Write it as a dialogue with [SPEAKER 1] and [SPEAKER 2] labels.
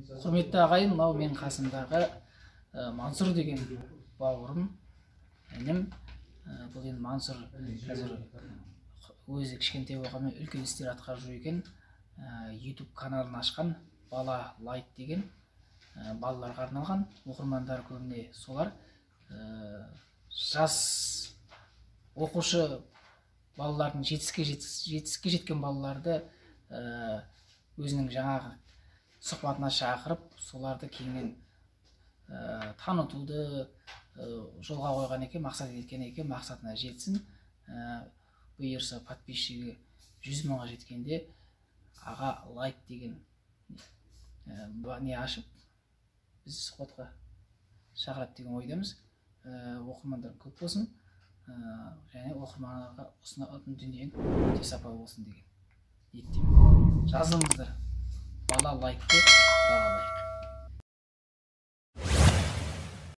[SPEAKER 1] Құрметті ағайын, мынау менің қасымдағы Мансұр деген бауырым, інім. Бұл енді Мансұр қазір өзі кішкентай болғанмен үлкен істер атқарып жүр екен. YouTube каналын ашқан, Бала Лайт деген, балаларға арналған, оқырмандары көбіне солар. Жас оқушы балалардың, жетістікке жеткен балаларды өзінің жаңағы сұхбатына шақырып, соларды кеңінен танытуды жолға қойған екен, мақсат еткен екен. Мақсатына жетсін. Бұйырса, подписчигі 100 мыңға жеткенде Аға Лайк деген не ашып, бізді сұхбатқа шақырады деген ойдамыз. Оқырмандар көп болсын және оқырмандарға ұсынатын дүниең өте сапалы болсын деген ниеттемін. Жазылыңыздар, Бала Лайкты бағалайық.